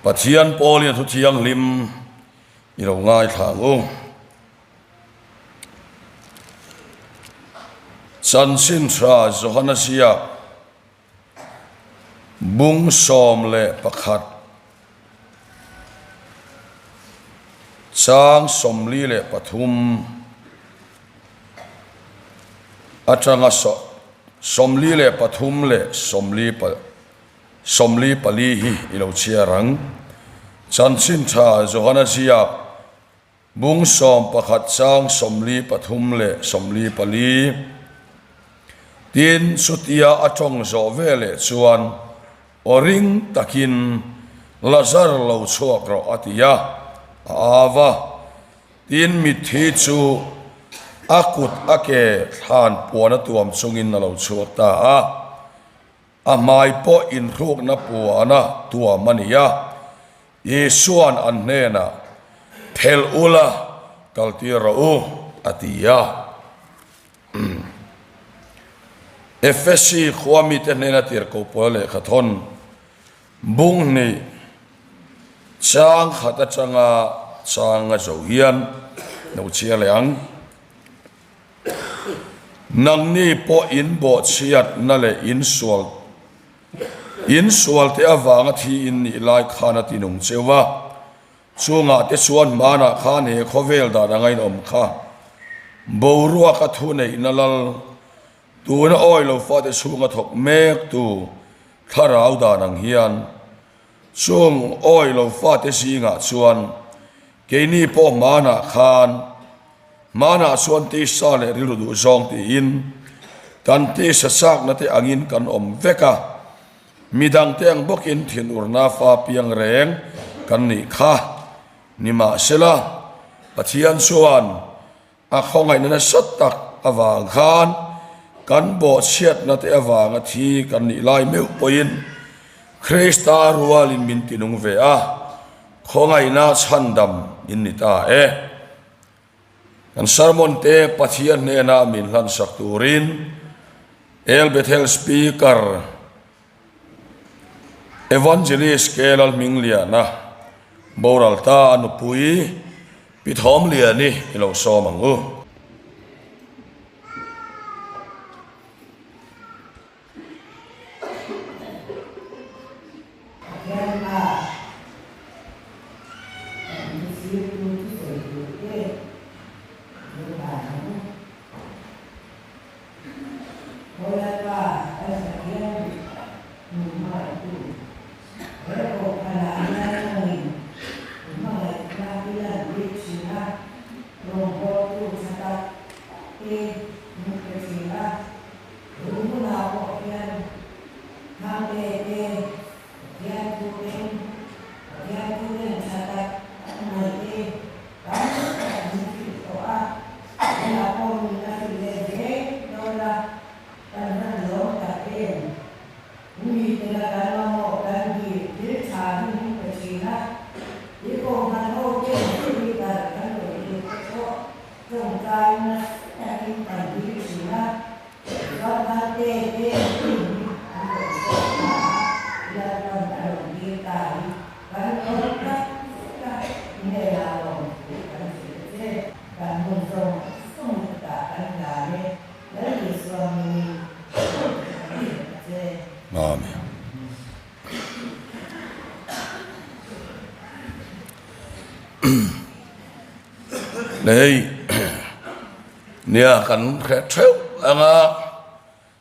Pathian pawlin a thu thianghlim i lo ngaithla ang u. Chanchin tha Johana ziak bung 11 chang 43 atanga 43 leh 44 hi i lo chhiar ang. Chanchin tha Johana ziak Bung 11 chang 43 leh 44. Tin, chutia a tawng zawh veleh chuan aw ring takin, Lazar lo chhuak rawh a ti a, a au a. Tin, mitthi chu a kut a ke thlan puan a tuam chungin a lo chhuak ta a. A hmai pawh inhrukna puana tuam a ni a. Isua'n an hnenah, Phelh ula, kaltir rawh u, a ti a. Efesi khua mite hnena tirhkoh pawl lehkha thawn bung hnih chang khat atanga chang a zo hian lo chhiar leh ang. Nangni pawh in bawhchhiatna leh in sual In sualte avanga thi in nih lai khan a ti nung cheu a, chungah te chuan hmanah khan he khawvel dan anga in awm kha. Boruak a thu neihna lal, tuna awi lo fate chhunga thawk mek tu thlarau dan ang hian, chung awi lo fate zingah chuan keini pawh hmanah khan Hmanah chuan tisa leh rilru duh zawng tiin kan tisa chakna te angin kan awm vek a, midangte ang bawkin thinurna fa piang reng kan nih kha. Nimahsela, Pathian chuan a khawngaihna nasa tak avang khan kan bawhchhiatna te avanga thi kan nih lai meuh pawhin Krista rualin min tinung ve a, khawngaihna chhandam in ni ta e. Kan sermon te Pathian hnena min hlansak turin El Bethel Speaker Evangelist K Lalhmingliana boral ta a nupui Pi Thawmliani i lo sawm ang u. Pathian pa kan thusirtu thusawi tur te lo dan ang u. Aw Lalpa, kan Pathian hmu hmangaihtu, he kawhphalah hian nangin i hmangaihna i lantir thin a, rawngbawltu tha tak te min pe thin a. Tun hunah pawh hian Thangte te Pathian thu eng, Pathian thu eng tha tak an ngaih te tam tak min hrilh tawh a, tunah pawh min la hrilh leh zel dawn a, kan han lawm tak em? Mite la kan mamawh kan dil thil tha hi min pe thin a, i kohhran ho ten speaker kan rawn dil te pawh tawngtai nasa takin kan dil thin a, Vangtharte te hun hi an rawn zawk ta a, Lalpan a rawn tir ta hi kan lawm tak zet a, hnenah lawm thu kan hrilh che. Kan hun zawng zawng kutah kan hlan e, Lal Isua hmingin kan hrilh a che. Amen. Lei nia kan hre theuh ang a,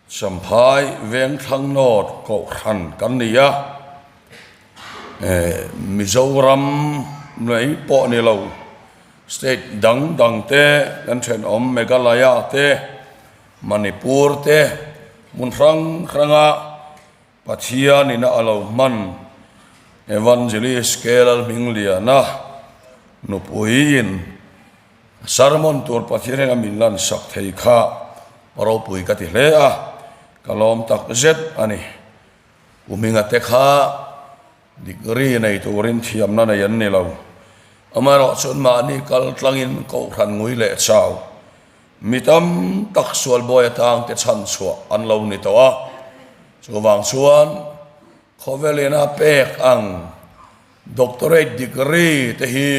Champhai Vengthlang North Kohhran kan ni a, Mizoram mai pawh ni lo state dang dang te kan thenawm Meghalaya te Manipur te hmun hrang hranga Pathianin a lo hman Evangelist K Lalhmingliana nupuiin sermon tur Pathianin a min lansak thei kha ropui ka ti hle a, ka lawm tak zet a ni. Pu Hminga te kha degree nei turin thiamna nei an ni lo. Amaherawhchu mahni kal tlangin kohhran ngui leh chau Mi tam tak sual bawi atang te chhan chhuah an lo ni tawh a, chuvang chuan khawvelin a pek ang. Doctorate degree te hi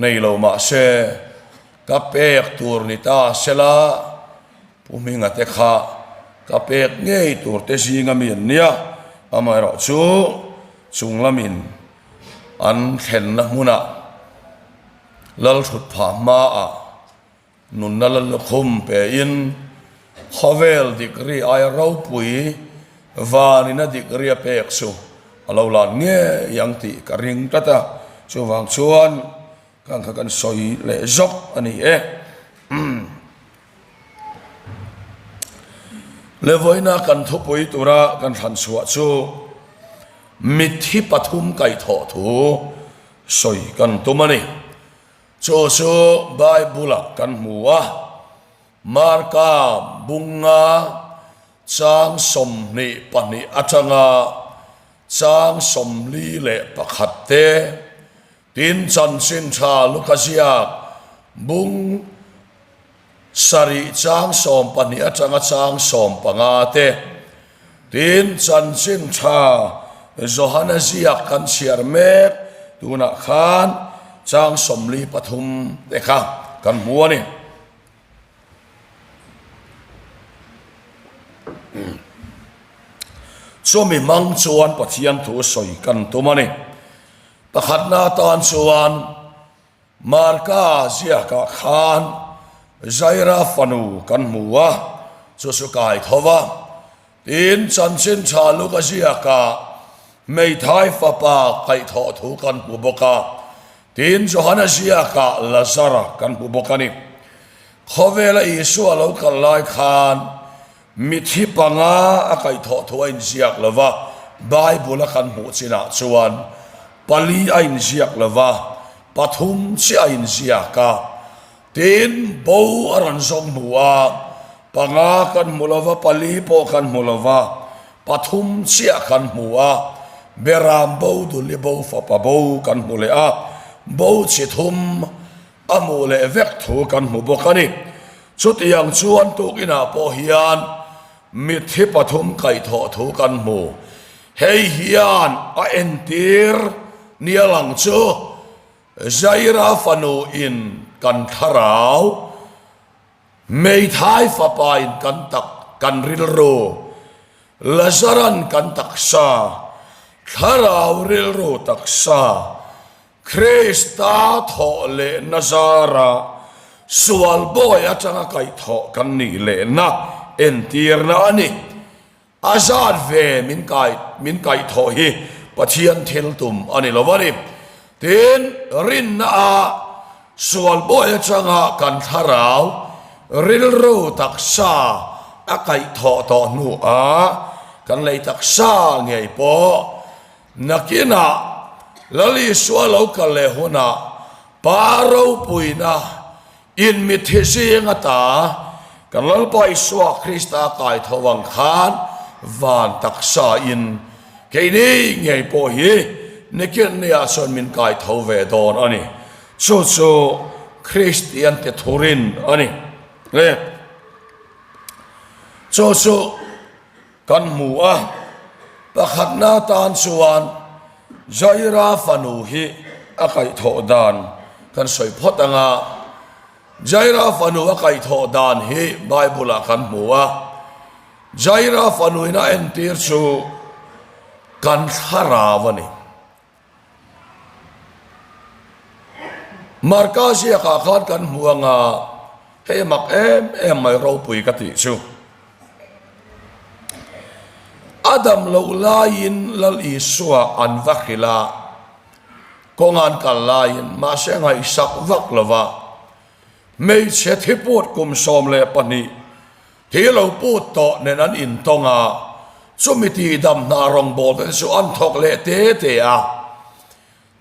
nei lo mah se ka pek tur ni ta sela Pu Hminga te kha ka pek ngei tur te zinga mi an nia, amaherawh chu chung lamin an thlenna hmunah Lalthut phah hmaah Nunna la lukhum pein khawvel degree aia ropui vanina degree a pek chu a lo lan ngei ang tih ka ring tlat a, chuvang chuan kan kha kan sawi leh zawk a ni e. Le vawiina kan thupui tura kan thlan chhuah chu mitthi pathum kaihthawh thu sawi kan tum a ni. Chu chu Bible-ah kan hmu a, Marka bunga chang 22 atanga chang 41 te, tin chanchin tha Luka ziak bung sarih chang 12 atanga chang 15 te, tin chanchin tha Johana ziak kan chhiar mek tunah khan chang 43 te kha kan hmu a ni. Chumi hmang chuan Pathian thu sawi kan tum a ni. Pakhatna atan chuan Marka ziakah khan Jaira fanu kan hmu a, chu chu kai tho va. Tin, chanchin tha Luka ziakah hmeithai fapa kaihthawh thu kan hmu bawk a. Tin, Johana ziakah Lazara kan hmu bawk a ni. Khawvela Isua lo kal lai khan mithi panga a kaihthawh thu a inziak lo va, Bible-a kan hmuh chinah chuan pali a inziak lo va, pathum chiah a inziak a. Tin, bo a rawn zawng hmu a, panga kan hmu lo va, pali pawh kan hmu lo va, pathum chiah kan hmu a, Beram bo, Duli bo, Fapa bo kan hmu leh a, bo chi thum a hmuh leh vek thu kan hmu bawk a ni. Chutiang chuan tukinah pawh hian mitthi pathum kaihthawh thu kan hmu. Hei hian a entir nia lang chu Jaira fanu in kan thlarau, hmeithai fapa in kan tak kan rilru, Lazaran kan taksa, thlarau rilru taksa, Krista thawh lehna zara sual bawi atanga kaihthawh kan nih lehna entirna a ni. A zat ve min kai min kaihthawh hi Pathian thil tum a ni lo a ni. Tin, rinna a sual bawi atanga kan thlarau rilru taksa a kaihthawh tawh hnuah kan lei taksa ngei pawh Nakinah Lal Isua lo kal leh hunah Pa ropuina in mitthi zing ata kan Lalpa Isua Krista kai tho ang khan van taksa in keini ngei pawh hi nikin niah chuan min kai tho ve dawn a ni. Chu chu Kristian te thurin a ni. Le chu chu. Kan hmu a, pakhatna tan chuan Jaira fanu hi a kaihthawh dan kan sawi phawt ang a. Jaira fanu a kaihthawh dan hi Bible-ah kan hmu a, Jaira fanuin a entir chu kan thlarau a ni. Marka ziakah khan kan hmu ang a, hei mak em em mai ropui ka tih chu. A dam loh laiin Lal Isua an va hrilh a, kawng an kal laiin mahse ngaihsak vak lo va, hmeichhe thiput kum 12 Thi lo put tawh nen an intawng a, chumi tihdam hna rawngbawlte te chu an thawk leh te te a.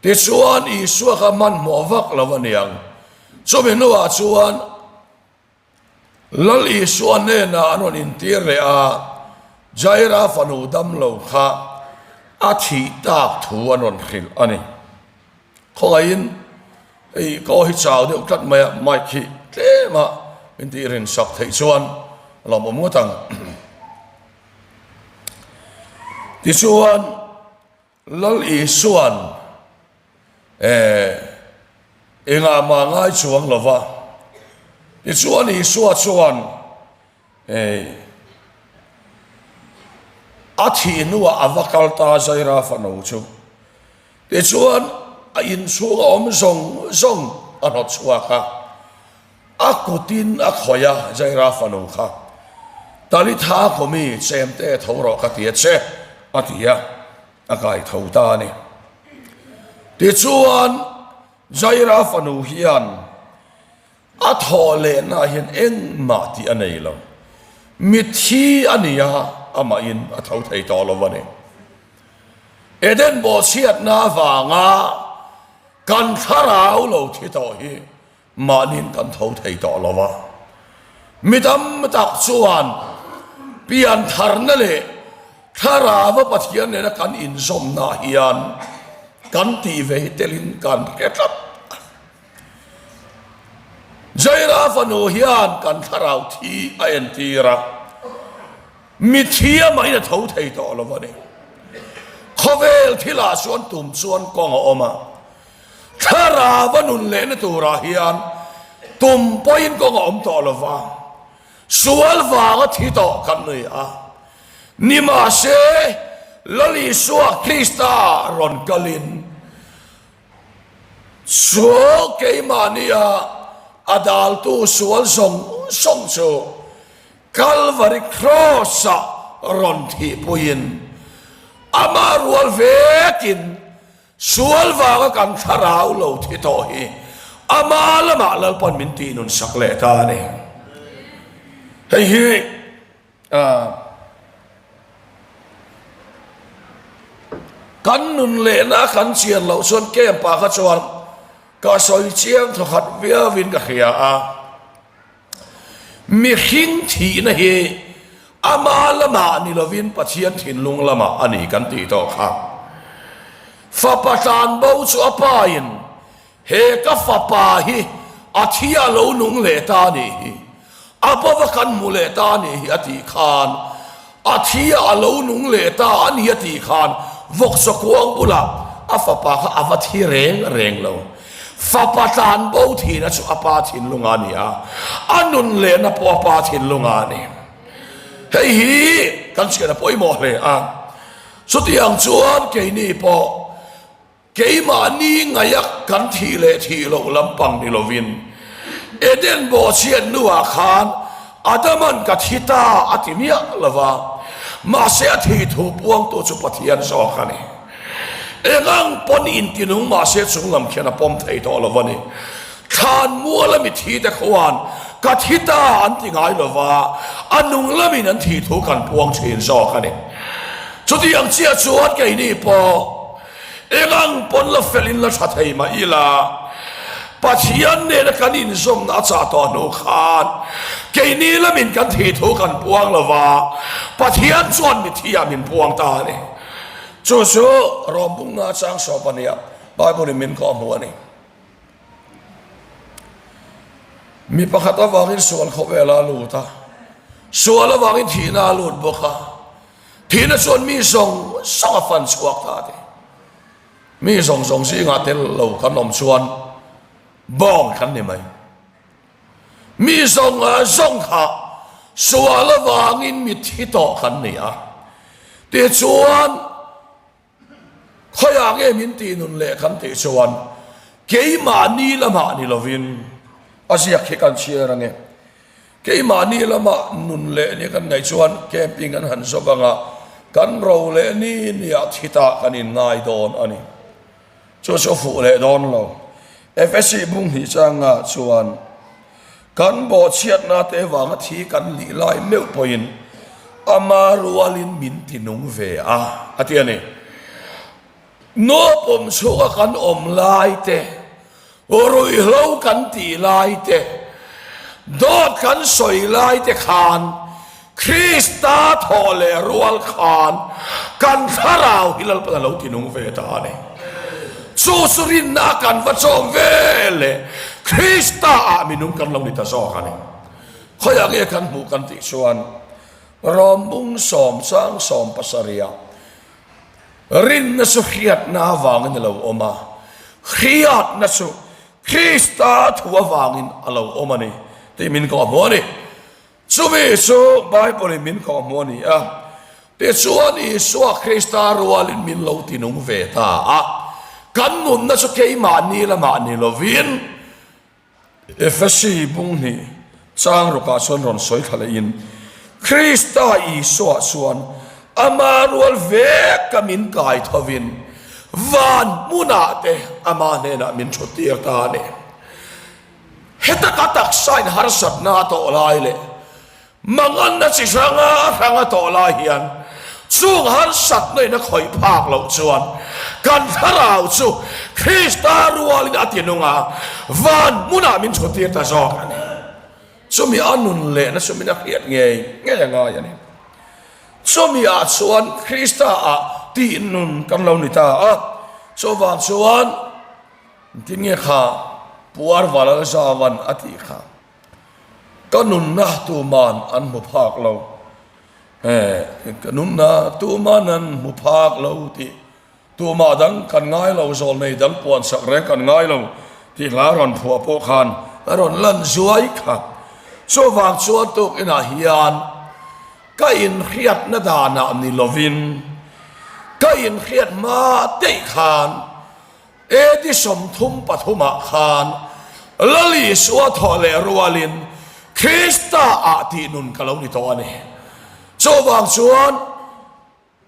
Tichuan, Isua kha hmanhmawh vak lo a niang. Chumi hnuah chuan Lal Isua hnenah an rawn intir leh a, Jaira fanu damlo kha a thih tak thu an rawn hrilh a ni. Khawngaihin hei ka aw hi chau deuh tlat mai a, mic hi tlem a min tih rin sak theih chuan a lawmawm ngawt ang. Tichuan Lal Isua'n. Eh, engah mah ngai chuang lo va. Tichuan Isua chuan eh, a thih hnuah a va kal ta Jaira fanu chu. Tichuan a inchhung a awm zawng zawng a hnawt chhuak a, a kutin a khawih a Jaira fanu kha, Talitha kawmi chemte tho rawh ka ti a che, a ti a. A kai tho ta a ni. Tichuan, Jaira fanu hian a thawh lehnaah hian engmah tih a nei lo. Mitthi a ni a, amahin a tho thei tawh lo a ni. Eden bawhchhiatna avanga kan thlarau lo thi tawh hi Mahniin kan tho thei tawh lo a, mi tam tak chuan piantharna leh thlarava Pathian nena kan inzawmna hian kan tih ve hi telin kan hre tlat a. Jaira fanu hian kan thlarau thi a entir a, mi thiamahin a tho thei tawh lo a ni. Khawvel thilah chuan tum chuan kawng a awm a. Thlarau a nun lehna turah hian tum pawhin kawng a awm tawh lo va, sual vanga thi tawh kan ni a. Nimahse, Lal Isua Krista rawn kalin sual keimahnia a daltu sual zawng zawng chu Kalvari Kraws-ah rawn thihpuiin amah rual vekin Sual vanga kan thlarau lo thi tawh hi ama lamah Lalpan min tih nun sak leh ta a ni. Hei hi kan nun lehna kan chian loh chuan camp ah kha chuan ka sawi chiang thawkhat viauin ka hria a. Mihring thihna hi ama lamah ni lovin Pathian thinlung lamah a ni kan tih tawh kha. Fapa tlanbo chu a pain, He ka fapa hi a thi a lo nung leh ta a nih hi, a bova kan hmu leh ta a nih hi a tih khan, a thi a lo nung leh ta a ni a tih khan vawksaw kuang bulah a fapa kha a va thi reng reng lo. Fapa tlan bo thihna chu a pa thinlunga a ni a, a nun lehna pawh a pa thinlunga a ni. Hei hi kan chhiat a pawimawh hle a, chutiang chuan keini pawh keimahni ngaia kan thih leh thih loh lampang ni lovin Eden bawhchhiat hnuah khan Adaman ka thi ta a ti miah lo va, mahse a thih thu puangtu chu Pathian zawk a ni. Eng ang pawn intinung mahse chung lam khian a pawm thei tawh lo a ni. Thlan muala mithi te khuan ka thi ta an ti ngai lo va, a nung lamin an thih thu kan puang thin zawk a ni. Chutiang chiah chuan keini pawh eng ang pawn la felin la tha thei mah ila, Pathian nena kan inzawmna a chah tawh hnu khan keini lamin kan thih thu kan puang lo va, Pathian chuan mithi ah min puang ta a ni. Chu chu Rawmbunga chang sawp a nia, Bible in min kawh hmu a ni. Mi pakhat avangin sual khawvel a lut a, sual avangin thihna a lut bawk a, thihna chuan mi zawng zawng a fan chhuak ta a ti. Mi zawng zawng zingah tel lo kan awm chuan bawng kan ni mai. Mi zawng zawng kha sual avangin mi thi tawh kan ni a, tichuan khawiah nge min tih nun leh kan tih chuan keimahni lamah ni lovin a ziak hi kan chhiar ange. Keimahni lamah nun leh ni kan ngaih chuan camping kan han zawk anga kan ro leh ni niah thi tah kan inngai dawn a ni. Chu chu fuh leh dawn lo. Efesi bung hnih changa chuan kan bawhchhiatna te vanga thi kan lih lai meuh pawhin ama rualin min ti nung ve a, a ti a ni. Nawpawm chhunga kan awm lai te, ruihhlo kan tih lai te, dawt kan sawi lai te khan Krista thawh leh rual khan kan thlarau hi Lalpan a lo tinung ve ta a ni. Chu chu rinna a kan va chawm ve leh Krista ah minung kan lo ni ta zawk a ni. Khawiah nge kan hmuh kan tih chuan Rawmbung sawm chang sawm pasarihah rinna chu hriatna avangin a lo awm a. Hriatna chu Krista thu avangin a lo awm a ni tih min kawhhmuh a ni. Chumi chu Bible-in min kawhhmuh a ni a. Tichuan Isua Krista rualin min lo tinung ve ta a. Kan nunna chu keimahni lamah ni lovin, Efesi bung hnih chang rukah chuan rawn sawi thla lehin, Krista Isua chuan ama rual veka min kai thovin van hmunah te ama hnenah min thut tir ta a ni. Heta ka taksain harsatna a tawh lai leh Manganna chi hranga hrang a tawh lai hian chung harsatna in a khawih phak loh chuan kan thlarau chu Krista rualin a ti nung a, van hmunah min chhutir ta zawk a ni. Chumi a nun lehna chu min a hriat ngei ngei a ngai a ni. Chumi ah chuan Krista ah tih nun kan lo ni ta a, chuvang chuan engtin nge kha Puar Valalzavan a tih kha? Ka nunna tuman an hmu phak lo eh Ka nunna tuman an hmu phak lo tih tumah dang kan ngai lo zawlnei dang puan sak reng kan ngai lo tih hla rawn phuah pawh khan a rawn lan zuai kha. Chuvang chuan tukinah hian ka inhriatna danah ni lovin ka inhriat hma teih khan AD 33 ah khan Lal Isua thawh leh rualin Krista ah tih nun ka lo ni tawh a ni. Chuvang chuan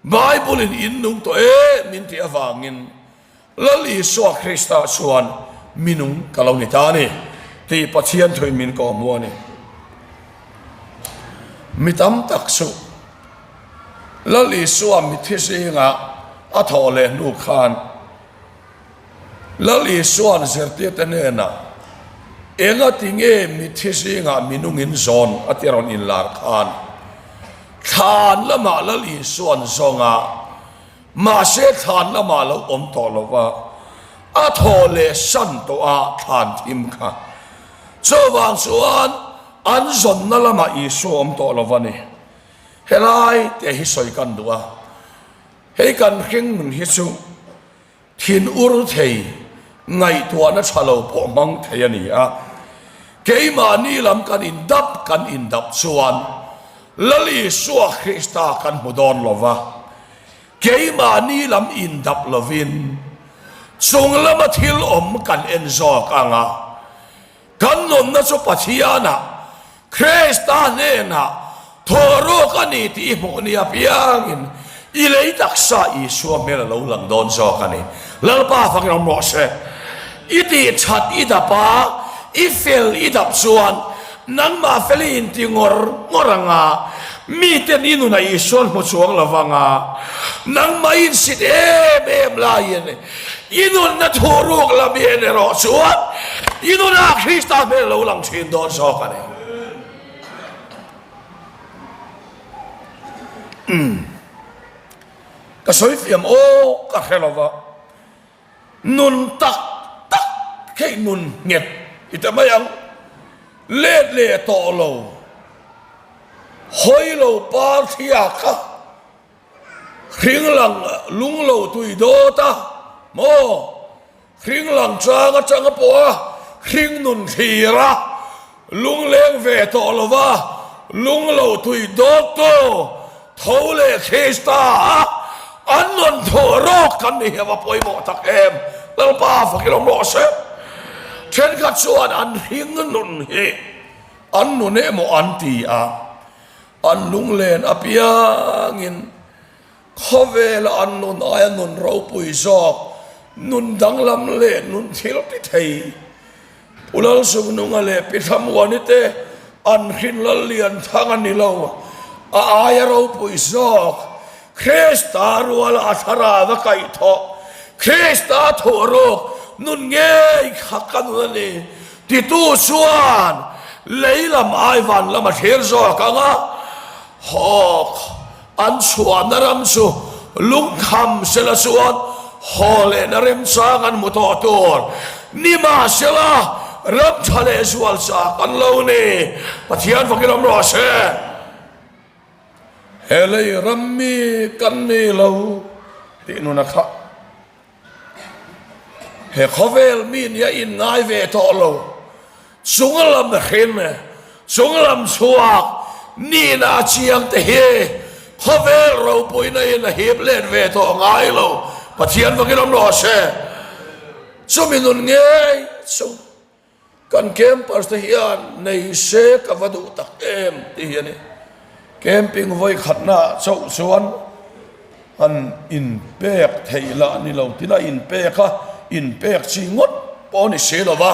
Bible in in nung tawh e min tih avangin Lal Isua Krista chuan mi nung ka lo ni ta a ni tih Pathian thuin min kawhhmuh a ni. Mi tam tak chu Lal Isua mitthi zingah a thawh leh hnu khan Lal Isua'n zirtirte hnenah, Engati nge mitthi zingah minungin zawn a ti rawn inlar khan? Thlan lamah Lal Isua'n zawng a, mahse thlan lamah lo awm tawh lo va, a thaw leh san tawh a thlan thim kha. Chuvang chuan an zawnna lamah Isua awm tawh lo va ni. Helai te hi sawi kan duh a. Hei kan hring nun hi chu thin ur thei, ngaihtuahna tha lo pawh hmang thei a ni a. Keimahni lam kan indap kan indap chuan Lal Isua Krista kan hmu dawn lo va, keimahni lam indap lovin chung lama thil awm kan en zawk ang a. Kan nunna chu Pathianah, Krista hnenah thawhruk a ni tih i hmuh ni apiangin i lei taksa Isua hmel a lo lang dawn zawk a ni. Lalpa fak ram rawh se. I tih that i dap a, i fel i dap chuan nangmah fel i inti ngawr ngawr ang a, miten i nunah Isua an hmu chuang lo vang a, nangmah i insit em em laiin I nunna thuruk lam i en erawh chuan i nunah Krista hmel lo lang thin dawn zawk a ni. Umm. Ka sawi fiam aw ka hre lo va. Nun tak tak hei nun nghet i ta mai ang. Let leh tawh lo. Hawi lo par thia kha. Hringlang lung lo tui dawt a maw? Hringlang chang atanga pawh a hring nun thlir a, lungleng ve tawh lo va, lung lo tui dawt tu tho leh Krista a an rawn thawh rawk kan ni hi a va pawimawh tak em! Lalpa fakin awm rawh se. Thenkhat chuan an hring nun hi an nun emaw an ti a. An lunglen apiangin khawvela an nun aia nun ropui zawk, nun danglam leh nun thil ti thei. Pu Lalzungnunga leh Pi Thlamuani te an hrin lal lian thang a ni lo, a aia ropui zawk, Krista ruala a thlarau a kaihthawh, Krista thuhruk nun ngei kha ka nun a ni. Titu chuan lei lam ai van lam a thlir zawk ang a, hawk an chhuahna ram chu lungkham sela chuan haw lehna remchang an hmu tawh tur nimahsela ram tha leh zual chak an lo ni. Pathian fakin awm rawh se. He lei ram mi kan ni lo tih nuna kha. He khawvel mi nia inngai ve tawh lo, chunglam hrim, chunglam chhuak nihna a chiang te hi khawvel ropuina in a hip let ve tawh ngai lo. Pathian vakin awm rawh se. Chumi nun ngei chu Kan campers te hian nei se ka va duh tak em tih hi a ni. Camping vawi khatna ah chauh chuan han inpek theih lah ni lo tina inpek a, inpek chi ngawt pawh a ni si lo va.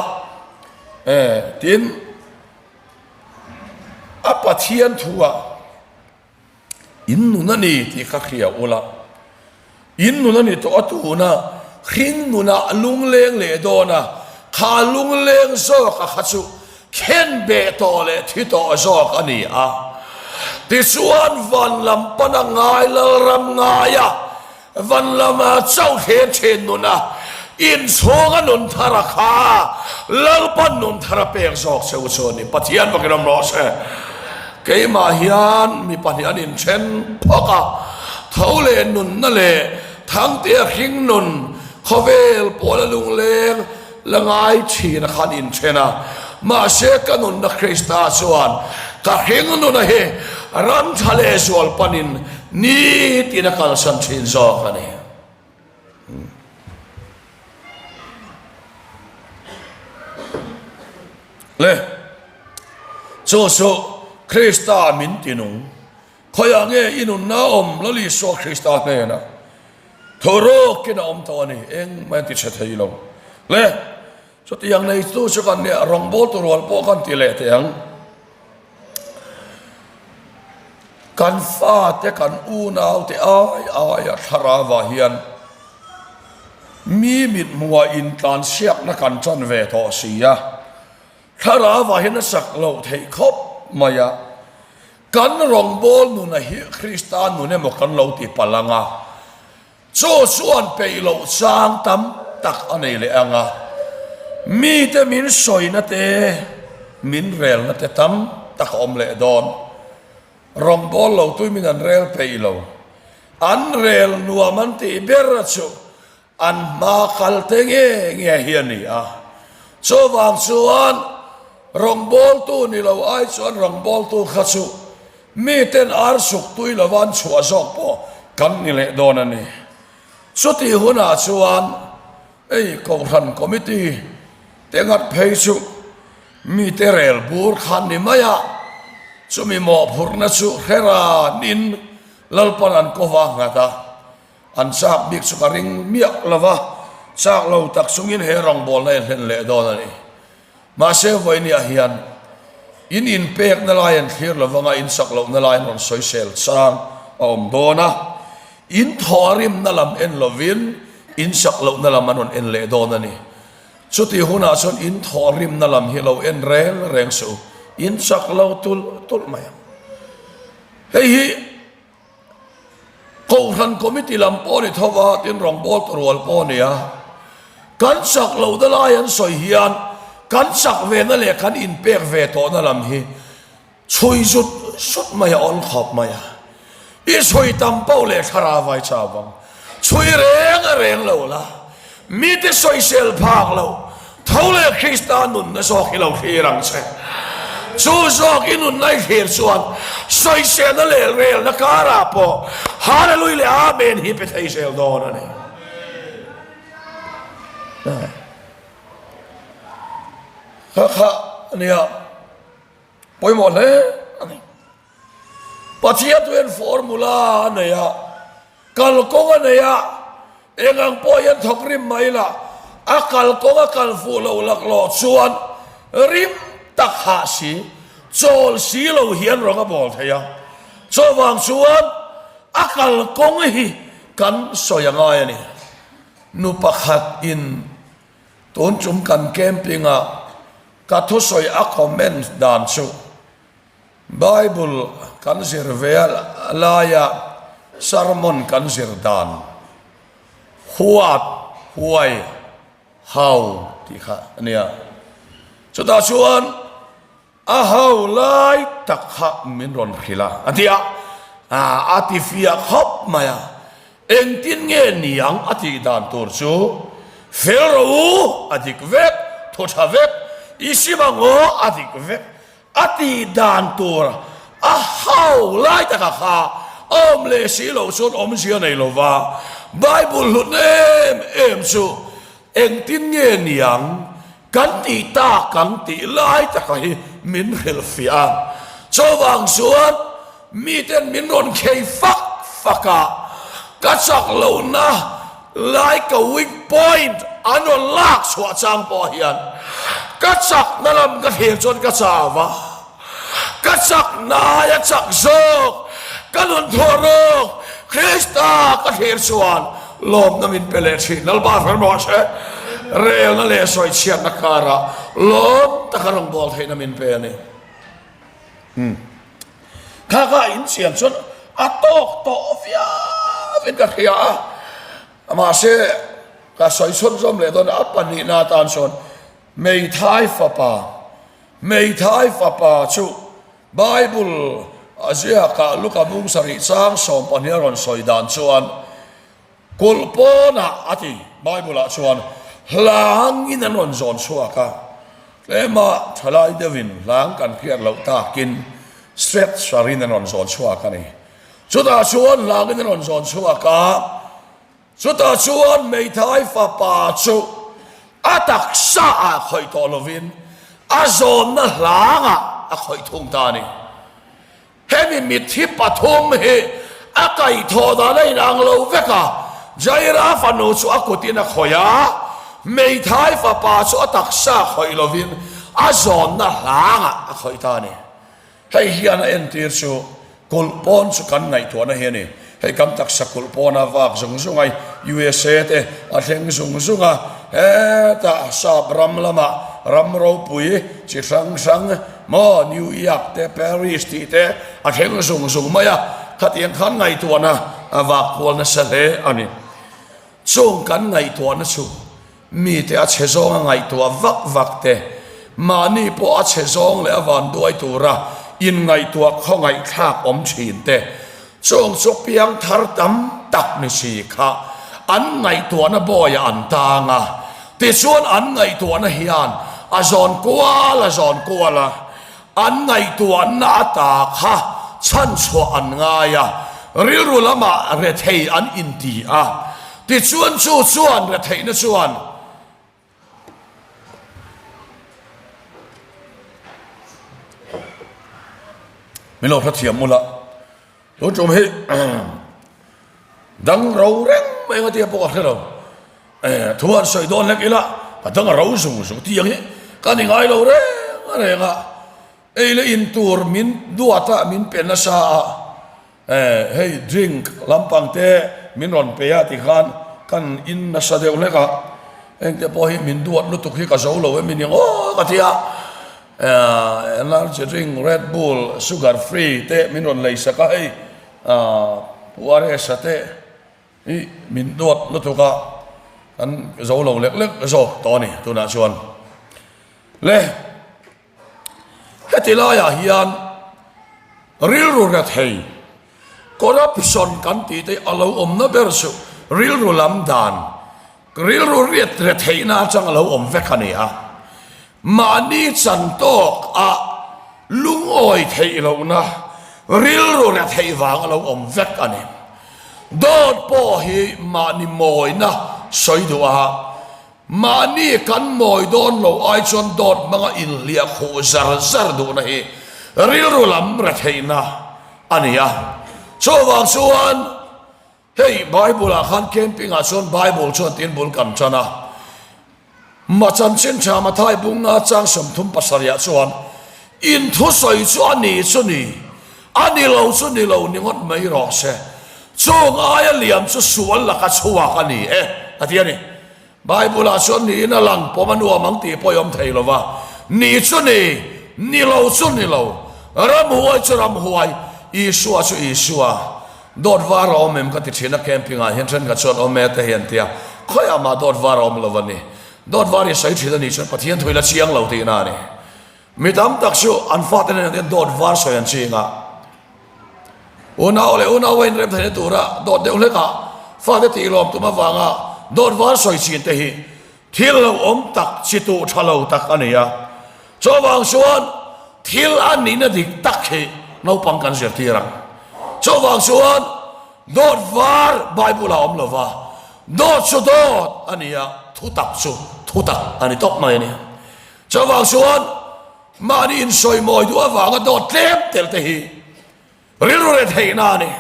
E tin, a Pathian thu ah In nun a ni tih kha hria ula, in nun a ni tawh a tuna hring nunah lungleng leh dawn a, kha lungleng zawk a kha chu khen beh tawh leh thi tawh zawk a ni a. Tichuan van lam pana ngai Lalram ngaia Van lama chauh thlen thin nuna inchhunga nun thar a kha Lalpan nun thar a pek zawk che u chu a ni. Pathian bakin awm rawh se. Keimah hian mi pahnih an inthen phawk a, tho leh nunna leh Thangtea hring nun khawvel pawla lungleng la ngai thin a khan inthen a. Mahse ka nunna Krista chuan ka hring nuna hi ram tha leh zual panin Nitin a kalsan thin zawk a ni. Le, chu chu Krista min ti nung. Khawiah nge i nunna awm Lal Isua Krista hnenah tho rawkin a awm tawh a ni. Engmah an ti chhe thei lo. Le, chutiang neitu chu kan nia, rawngbawltu rual pawh kan ti leh teh ang. Kan fate kan unaute ai aia thlarauah hian mi mithmuhah intlansiakna kan tan ve tawh si a, thlarauah hian a chak loh theih khawp mai a, kan rawngbâwl nuna hi Krista nun emaw kan lo ti palh ang a. Chaw chuan peih loh chang tam tak a nei leh ang a, mite min sawina te, min relna te tam tak a awm leh dawn. Rawngbâwl lo tui min an rel peih lo. An rel nuam an tih ber chu an hma kal te nge nge hi a ni a. Chuvang chuan rawngbâwltu ni lo ai chuan rawngbâwltu kha chu Miten ar suk tui lova an chhuah zawk pawh kan ni leh dawn a ni. Chutih hunah chuan ei Kohhran Committee te ngat phei chu mite rel bur khan ni mai a, chumi mawhphurhna chu hre ranin Lalpan an kova nghat a, an chak bik chu ka ring miah lova, chak lo tak chungin he rawngbawlna i hlen leh dawn a ni. Mahse vawinia hian in inpekna lai an thlir lo vanga in sak lohna lai an rawn sawisel chang a awm dawn a, in thawhrimna lam en lovin in sak lohna lam an rawn en leh dawn a ni. Chutih hunah chuan in thawhrimna lam hi lo en reng reng suh u, in chak lo tulh tulh mai ang. Hei hi. Kohhran committee lam pawh ni tho va, tin rawngbawltu rual pawh a ni a. Kan chak lohna lai an sawi hian kan chak vena leh kan inpek ve tawhna lam hi chhui zut zut mai a awl khawp mai a. I chhui tam poh leh thlarau vai chau vang. Chhui reng a reng lo la. Mite sawisel phak lo, tho leh Krista nunna zawk hi lo thlir ang che. Chu zawk i nunna i thlir chuan sawiselna leh relna karah pawh Hallelujah leh Amen hi pe thei zel dawn a ni. Kha kha a nia, pawimawh hle a ni. Pathian chu hian formula a nei a, kalkawng a nei a, eng ang pawh hian thawk rim mai la, a kalkawng a kal fuh lo laklawh chuan rim tak hah si, chawl si lo hian rawng a bawl thei a. Chuvang chuan a kalkawng hi kan sawi a ngai a ni. Nu pakhat in tun chung kan camping ah ka thusawi a comment dan chu, Bible kan zir ve laia sermon kan zir dan huat, huai, hau tih kha a nia. Chutah chuan a hau lai tak kha min rawn hrilh a, a ti a, a ti fiah khawp mai a. Engtin nge ni ang a tih dan tur chu. Fel rawh u, a dik vek, thaw tha vek, i sim ang aw, a dik vek. A tih dan tur a hau lai taka kha a awm leh si loh chuan awmzia nei lo va, Bible hlutna em em chu engtin nge niang kan tih tak ang tih lai taka hi min hrilhfiah a. Chuvang chuan miten min rawn khei fak fak a, ka chak lohna lai ka weak point an rawn lak chhuah chang pawh hian ka chakna lam ka thlir chuan ka chau a, ka chakna aia chak zawk ka nun thuah rawk Krista ka thlir chuan lawmna min pe leh thin. Lalpa hran rawh se, relna leh sawichhiatna karah lawm taka rawngbâwl theihna min pe a ni. Kha kha in chian chuan a tawk tawh viau in ka hria a, mahse ka sawi chhunzawm leh dawn a pahnihna atan chuan Hmeithai fapa, Hmeithai fapa chu Bible a ziakah Luka bung sarih chang 12 a rawn sawi dan chuan Kulh pawnah a ti, Bible ah chuan hlangin an rawn zawn chhuak a, tlema thalai deuhin hlang kan hriat loh takin stretcher in an rawn zawn chhuak a ni. Chutah chuan hlangin an rawn zawn chhuak a, chutah chuan hmeithai fapa chu a taksa ah khawih tawh lovin a zawnna hlangah a khawih thung ta a ni. Hemi mitthi pathum hi a kaihthawh dan a inang lo vek a, Jaira fanu chu a kutin a khawih a, hmeithai fapa chu a taksa khawih lovin a zawnna hlangah a khawih ta a ni. Hei hian a entir chu kulh pawn chu kan ngaihtuahna hi a ni. Hei kan taksa kulh pawna vak zung zung a, USA te a thleng zung zung a, hetah sap ram lamah ram ropui chi hrang hrang maw New York te Paris tih te a thleng zung zung mai a, khatiang khan ngaihtuahna a vak kual nasa hle a ni. Chung kan ngaihtuahna chu Mite a chhe zawng a ngaihtuah vak vak te, mahni pawh a chhe zawng leh a vanduai tura inngaihtuah khawngaihthlak awm thin te, chung chu piang thar tam tak ni si kha an ngaihtuahna bawiah an tang a, tichuan an ngaihtuahna hian a zawn kual a zawn kual a, an ngaihtuahna ata kha chhanchhuah an ngai a, rilru lamah rethei an inti a, tichuan chu chuan retheihna chuan min lo hrethiam mawlh a, tun tum hi dang ro reng mai anga tia pawh ka hre lo, thu han sawi dawn hlek ila ka dang a ro zung zung tiang hi ka ni ngai lo reng reng a, ei leh in tur min duat a min pe nasa a. Eh, hei drink lampang te min rawn pe a tikhan kan in nasa deuh hlek a, engte pawh hi min duat lutuk hi ka zo lo em ini aw ka ti a, eh, energy drink red bull sugar free te min rawn lei sak a hei ah Pu Aresa te hi min duat lutuk a kan zo lo lek lek zawk tawh a ni tunah chuan le. Heti laiah hian rilru rethei, corruption kan tih te a lo awmna ber chu rilru lam dan, rilru riat retheihna atang a lo awm vek a ni a. Mahni chan tawk a lungawi theih lohna rilru retheih vang a lo awm vek a ni. Dawt pawh hi mahni mawina sawi duh a. Mahni kan mawi dawn lo ai chuan dawt hmanga inhliah khuh zar zar duhna hi rilru lam retheihna a ni a. Chuvang chuan hei Bible ah khan camping ah chuan Bible chuan tin bul kan tan a. Ma chanchin tha Mathai bunga chang 37 ah chuan in thusawi chu a ni chu ni, a ni lo chu ni lo ni ngawt mai rawh se. Chung aia liam chu sual laka chhuak a ni e a ti a ni. Bible ah chuan niin a lang pawm a nuam ang tih pawh i awm thei lo va, ni chu ni, ni lo chu ni lo, ramhuai chu ramhuai, Isua chu Isua, dawt var a awm em ka ti thin a camping ah hian thenkhat chuan awm e te hi an ti a, khawiah mah dawt var a awm lo a ni, dawt var i sawi thin a nih chuan Pathian thu i la chiang lo tihna a ni. Mi tam tak chu an fate nen hian dawt var sawi an ching a, Unau leh unau a inrem theihna tura dawt deuh hlekah fate tih lawm tum avanga dawt var sawi chin te hi. Thil lo awm tak chi tuh tha lo tak a ni a. Chuvang chuan thil a nihna dik tak hi naupang kan zirtir ang. Chuvang chuan dawt var Bible ah awm lo va, dawt chu dawt a ni a, thutak chu thutak a ni tawp mai a ni. Chuvang chuan mahni insawimawi duh avanga dawt tlem tel te hi rilru reh theihna a ni.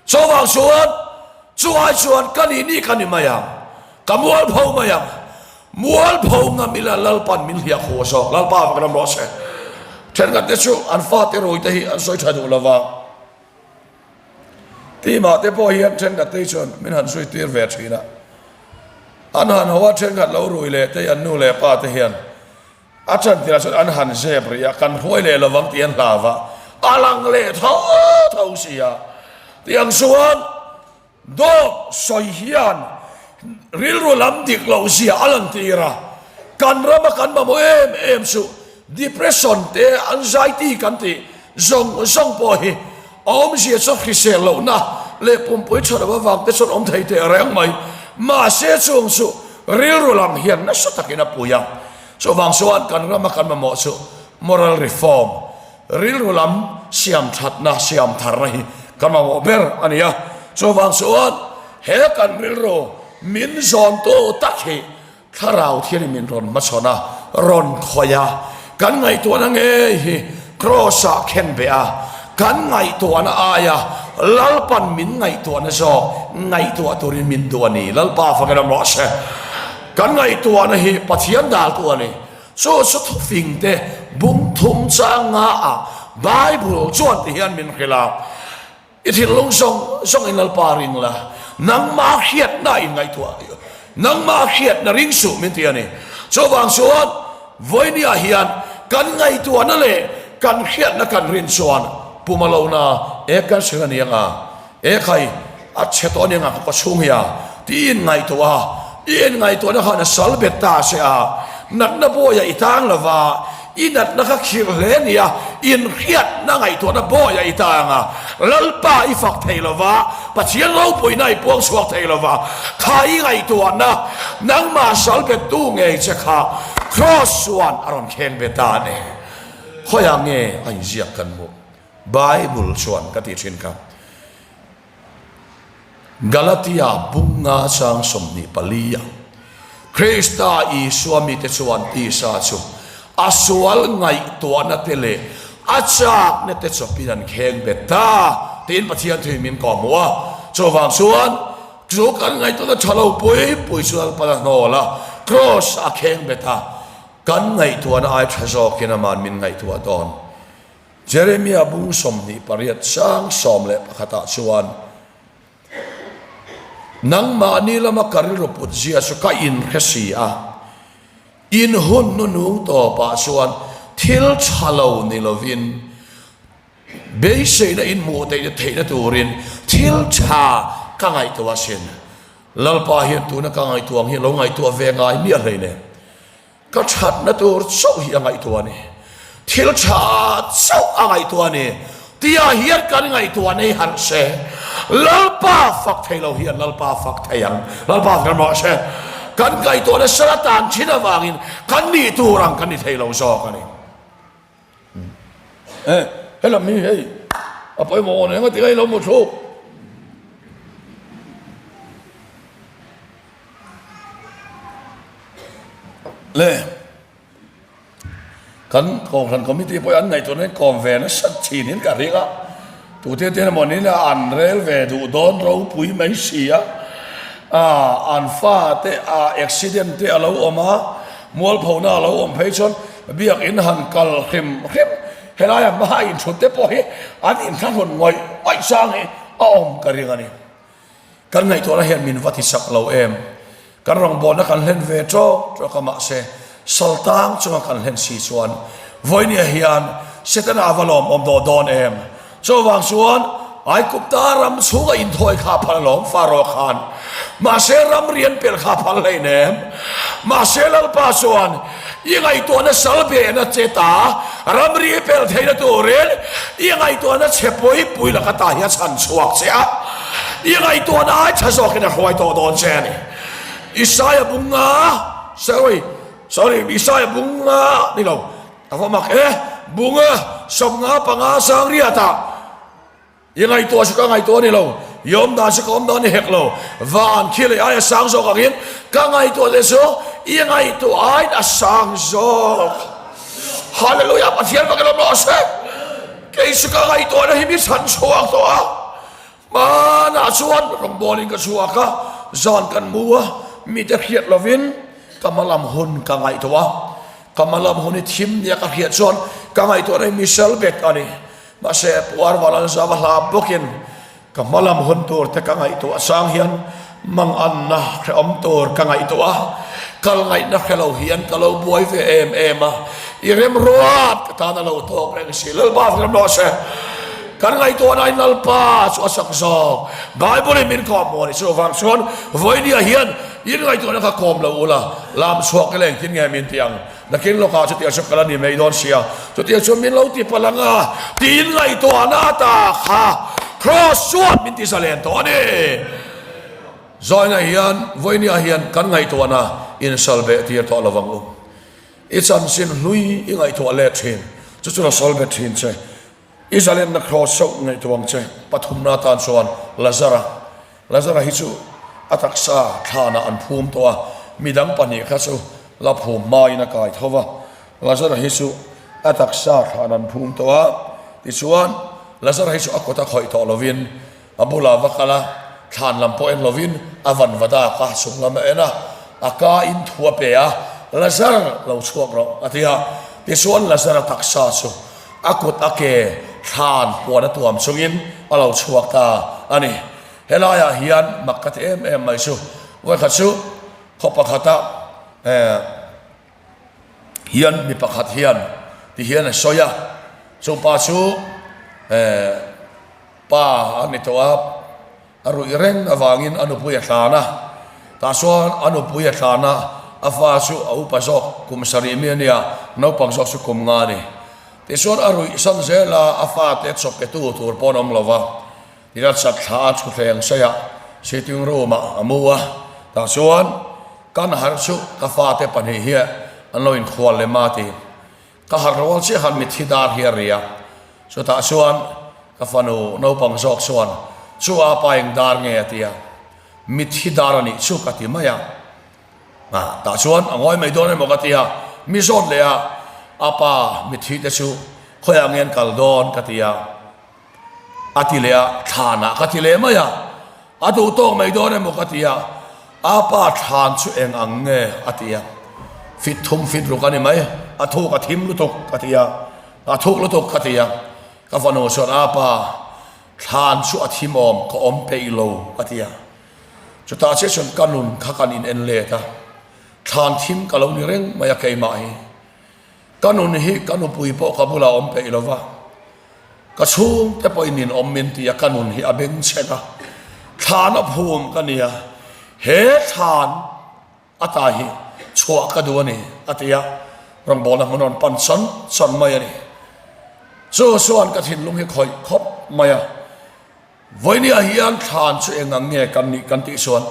Chuvang chuan chu ai chuan ka nih nih ka ni mai ang, ka mualpho mai ang, mualpho ngam ila Lalpan min hliah khuh zawk, Lalpa vak ram rawh se. Thenkhat te chu an fate rui te hi an sawi tha duh lova, Tima te pawh hian thenkhat te hi chuan min han zui tir ve thin a, an han ho a thenkhat lo rui leh te hi an nu leh pa te hian A chantirah chuan an han zep rih a, kan hruai leh lovang tih an hlau va, a lang leh tho tho si a. Tiang chuan dawt sawi hian rilru lam dik loh zia a lantir a, kan rama kan mamawh em em chu depression te, anxiety kan tih zawng zawng pawh hi a awmzia chu hrisel lohna leh pumpui tha lo avang te chuan awm thei teh reng mai. Mahse chung chu rilru lam hian nasa takin a pui a. Chuvang chuan kan rama kan mamawh chu moral reform, rilru lam siam thatna, siam tharna hi kan mamawh ber a ni a. Chuvang chuan he kan rilru min zawntu tak hi Thlarau thianin min rawn hmachhawn a, rawn khawih a, kan ngaihtuahna ngei hi Kraws-ah khen beh a, kan ngaihtuahna aia Lalpan min ngaihtuahna zawk ngaihtuah turin min duh a ni. Lalpa fakin awm rawh se. Kan ngaihtuahna hi Pathian daltu a ni. Chu chu thufing te bung thum chang nga ah Bible chuan ti hian min hrilh a, I thinlung zawng zawng in Lalpa ring la, nangmah hriatna in ngaihtuah, nangmah hriatna ring suh min ti a ni. Chuvang chuan vawinia hian kan ngaihtuahna leh kan hriatna kan rin chuan puma lohna e cancer a ni ang a, e khai a chhe tawh a ni ang a ka chhung hi a ti in ngaihtuah a, i en ngaihtuahna khan a sal bet ta che a, natna bawiah i tang lo va, I natna kha khirh hle nia, inhriatna ngaihtuahna bawi a i ta ang a, Lalpa i fak thei lo va, Pathian ropuina i puang chhuak thei lo va, kha i ngaihtuahna nangmah sal bettu ngei che kha Kraws chuan a rawn kheng ve ta a ni. Khawiah nge a inziak kan hmuh? Bible chuan ka tih thin kha. Galatia bunga chang 24 ah Krista Isua mite chuan tisa chu a sual ngaihtuahna te leh a chakna te chawpin an kheng bet ta tiin Pathian thuin min kawhhmuh a. Chuvang chuan chu kan ngaihtuahna tha lo pui pui chu Lalpan a hnawl a, Kraws a kheng bet a, kan ngaihtuahna ai tha zawkin aman min ngaihtuah dawn. Jeremia bung 28 sang 11 ah chuan, Nangmahni lama ka rilru put zia chu ka inhre si a, in hun hnunung tawpah chuan thil tha lo ni lovin beiseina in hmuh theihna theihna turin thil tha ka ngaihtuah asin. Lalpa hian tuna ka ngaihtuah ang hi lo ngaihtuah ve ngai miah hleinem. Ka thatna tur chauh hi a ngaihtuah a ni. Thil tha chauh a ngaihtuah a ni. Tia hian kan ngaihtuah nei harh se. Lalpa fak thei lo hian Lalpa fak thei ang. Lalpa fak rawh se. Kan ngaihtuahna sal atan thin avangin kan nih tur ang kan ni thei lo zawk a ni. Eh, helam hi hei a pawimawh awn eng a ti ngai lo maw thluk. Le kan kohhran committee pawh an ngaihtuahna in kawm ve nasa thin in ka ring a, tute ten emaw ni ila an rel ve duh dawn ropui mai si a, ah an fate ah accident te a lo awm a, mualphona a lo awm phei chuan biakin han kal hrim hrim helai ah hma inthut te pawh hi an inthlahrun ngawih ngawih chang hi a awm ka ring a ni. Kan ngaihtuahna hian min va ti sak lo em? Kan rawngbawlna kan hlen ve tawk tawk a, mahse saltang chunga kan hlen si chuan vawinia hian Setana a va lawmawm dawh dawn em? Chuvang chuan Aigupta ram chhunga inthawi kha a phal alawm Pharaoh khan, mahse ramrian pelh kha a phal hleinem. Mahse Lalpa chuan i ngaihtuahna sal behna che ta, ramri i pelh theihna turin i ngaihtuahna chhe pui pui laka ta hi a chhan chhuak che a, i ngaihtuahna ai tha zawkin a hruai tawh dawn che a ni. Isaia bunga, sorry, sorry, Isaia bunga ni lo, a va mak e, bunga 55 sangriatah I ngaihtuah chu ka ngaihtuah a ni lo, i awm dan chu ka awm dan a ni hek lo. Van khi leh aia sang zawk angin ka ngaihtuah te chu i ngaihtuah aiin a sang zawk. Hallelujah! Pathian fak in awm rawh se. Kei chu ka ngaihtuahna hi mi chhan chhuak tawh a, hmanah chuan rawngbawlin ka chhuak a, zan kan mu a, mite hriat lovin ka hmalam hun ka ngaihtuah a, ka hmalam hun hi thim nia ka hriat chuan ka ngaihtuahna hi mi sel bet a ni. Mahse, Pu Arvalan zava hla bawkin ka hmalam hun tur te ka ngaihtuah chang hian manganna hrehawm tur ka ngaihtuah a, kal ngaihna hre lo hian ka lo buai ve em em a, i remruat ka tan a lo tawk reng si. Lalpa rem rawh se. Kan ngaihtuahna in Lalpa chu a sak zawk. Bible in min kawm maw ni chuvang chuan vawinia hian in ngaihtuahna kha kawm lo ula, lam chhuak ila engtin nge min ti ang? Nakin lawkah chutiang chu ka la ni mai dawn sia, chutiang chu min lo ti palh ang a, tiin ngaihtuahna ata kha Kraws chuan min ti zalen tawh a ni. Zaina hian vawinia hian kan ngaihtuahna insal beh tir tawh lovang u. I chanchin hlui i ngaihtuah let thin, chu chu la sawl bet thin che. I zalenna Kraws chauh ngaihtuah ang che. Pathumna atan chuan Lazara. Lazara hi chu a taksa thlanah an phum tawh a, midang pahnih kha chu la phum hmain a kai tho va. Lazara hi chu a taksa thlan an phum tawh a, tichuan Lazara hi chu a kut a khawih tawh lovin a bulah va kal a, thlan lam pawh en lovin a van va dak a, chung lam a en a, a ka in thu a pe a, Lazar lo chhuak rawh a ti a, tichuan Lazara taksa chu A kut a ke thlan puan a tuam chungin a lo chhuak ta a ni. Helaiah hian mak ka ti em em mai chu, vawikhat chu khaw pakhata eh hian mi pakhat hian ti hian a sawi a, chu pa chu eh pa a ni tawh a, A ruih reng avangin a nupui a tlan a, tah chuan a nupui a tlan a, a fa chu a upa zawk kum sarih mi a nia, naupang zawk chu kum nga a ni. Tichuan a ruih san zel a, a fate chawp pe tu tur pawh an awm lo va, tichuan chat thla a thutthleng saih a, sitting room ah a mu a, tah chuan kan harh chu ka fate pahnih hi an lo inkhual lem a ti. Ka harh rual chiah khan mitthi dar hi a ri a, chutah chuan ka fanu naupang zawk chuan chu a pa eng dar nge a ti a, mitthi dar a nih chu ka ti mai a, ah tah chuan a ngawi mai dawn emaw ka ti a, mi zawt leh a, a pa mitthi te chu khawiah nge an kal dawn ka ti a. A ti leh a, thlanah ka ti leh mai a, a duh tawk mai dawn emaw ka ti a, a pa thlan chu eng ang nge a ti a, fit thum fit ruk a ni mai, a thuk a thim lutuk ka ti a, a thuk lutuk ka ti a, ka fanu chuan a pa thlan chu a thim awm ka awm peih lo a ti a, chutah chiah chuan ka nun kha kan in en let a, thlan thim ka lo ni reng mai a keimah hi. Ka nun hi ka nupui pawh ka bulah awm peih lo va, ka chhungte pawhin in awm min ti a, ka nun hi a bengchheng a, thlan a phum ka ni a, he thlan ata hi chhuah ka duh a ni a ti a, rawngbawlna hmun rawn pan chawn chawn mai a ni. Chu chuan ka thinlung hi khawih khawp mai a. Vawinia hian thlan chu eng ang nge kan nih kan tih chuan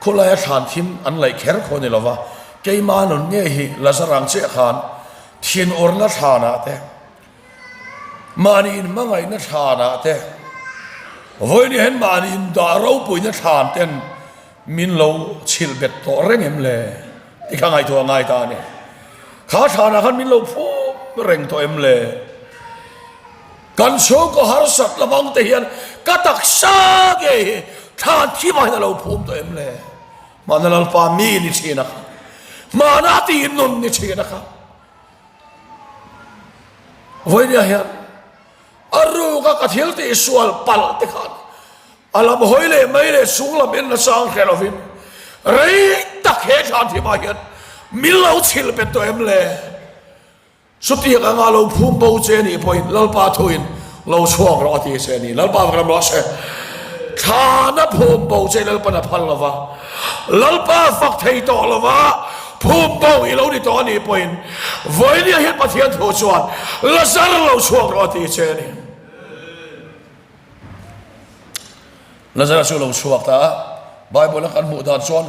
khawlaia thlan thim an laih kher khaw ni lova, keimah nun nge hi Lazarang chiah khan thinurna thlanah te, mahni inhmangaihna thlanah te, vawinia hian mahni indah ropuina thlan ten min lo chhilh bet tawh reng em le tih kha ngaihtuah a ngai ta a ni. Kha thlanah khan min lo phum reng tawh em le? Kan chhungkaw harsat lamang te hian ka taksa ngei hi thlan thi vangin a lo phum tawh em le? Hmana Lalpa mi ni thin a kha, hmana ti nun ni thin a kha. Vawinia hian a ruka ka thil tih sual palh te khan a lam hawi leh mai leh chung lam en nachang hre lovin rei tak he thlan thimah hian min lo chhilh bet tawh em le? Chutiang anga lo phum bo che nih pawhin Lalpa thuin lo chhuak rawh a ti che a ni. Lalpa va ram rawh se. Thlana phum bo che Lalpan a phal lova, Lalpa fak thei tawh lova phum bo i lo ni tawh a nih pawhin vawinia hian Pathian thu chuan Lazar lo chhuak rawh a ti che a ni. Lazara chu lo chhuak ta a, Bible a kan hmuh dan chuan.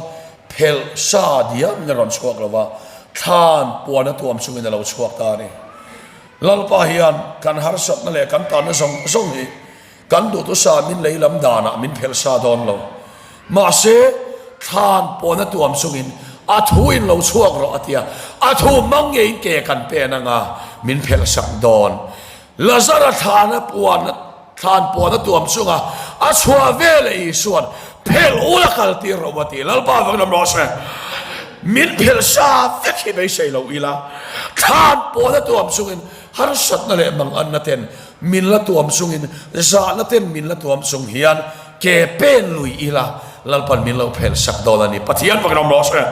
Phelh sa diamin a rawn chhuak lo va, thlan puan a tuam chungin a lo chhuak ta a ni. Lalpa hian kan harsatna leh kan tanna zawng zawng hi kan duhtusa min lei lam danah min phelh sa dawn lo. Mahse, thlan puan a tuam chungin a thu in lo chhuak rawh a ti a, a thu hmang ngeiin ke kan pen anga min phelh sak dawn. Lazara thlan a puan thlan puan a tuam chunga a chhuah veleh Isua'n phelh ul a kal tir rawh a ti. Lalpa vang lam rawh se. Min phelh sa vek hi beisei lo ila, thlan puan a tuam chungin harsatna leh manganna ten min la tuam chungin zahna ten min la tuam chung hian ke pen lui ila Lalpan min lo phelh sak dawn a ni. Pathian vang lam rawh se.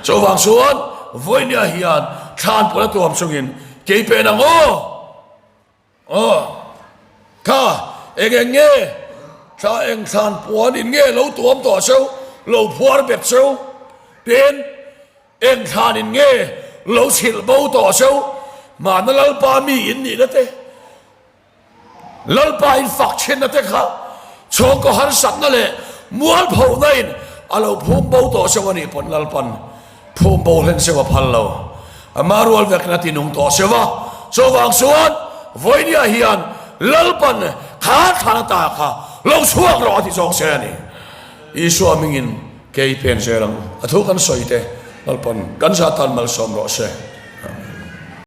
Chuvang chuan vawinia hian thlan puan a tuam chungin Kei pen ang aw! Aw! Kha, eng eng nge? Thla eng thlan puan in nge lo tuam tawh cheu, lo phuar bet cheu? Tin, eng thlan in nge lo chhilh bo tawh cheu? Mahna Lalpa mi in nihna te, Lalpa in fak thinna te kha chhawngkaw harsatna leh mualphona in a lo phum bo tawh cheu a nih pawn Lalpan phum bo hlen cheu a phal lo. Ama rual vekna ti nung tawh cheu a, chuvang chuan vawinia hian Lalpan kha thlan ata kha lo chhuak rawh a ti zawk che a ni. Isua hmingin kei pen zel ang a thu kan sawi te Lalpan kan zah tan malsawm rawh se.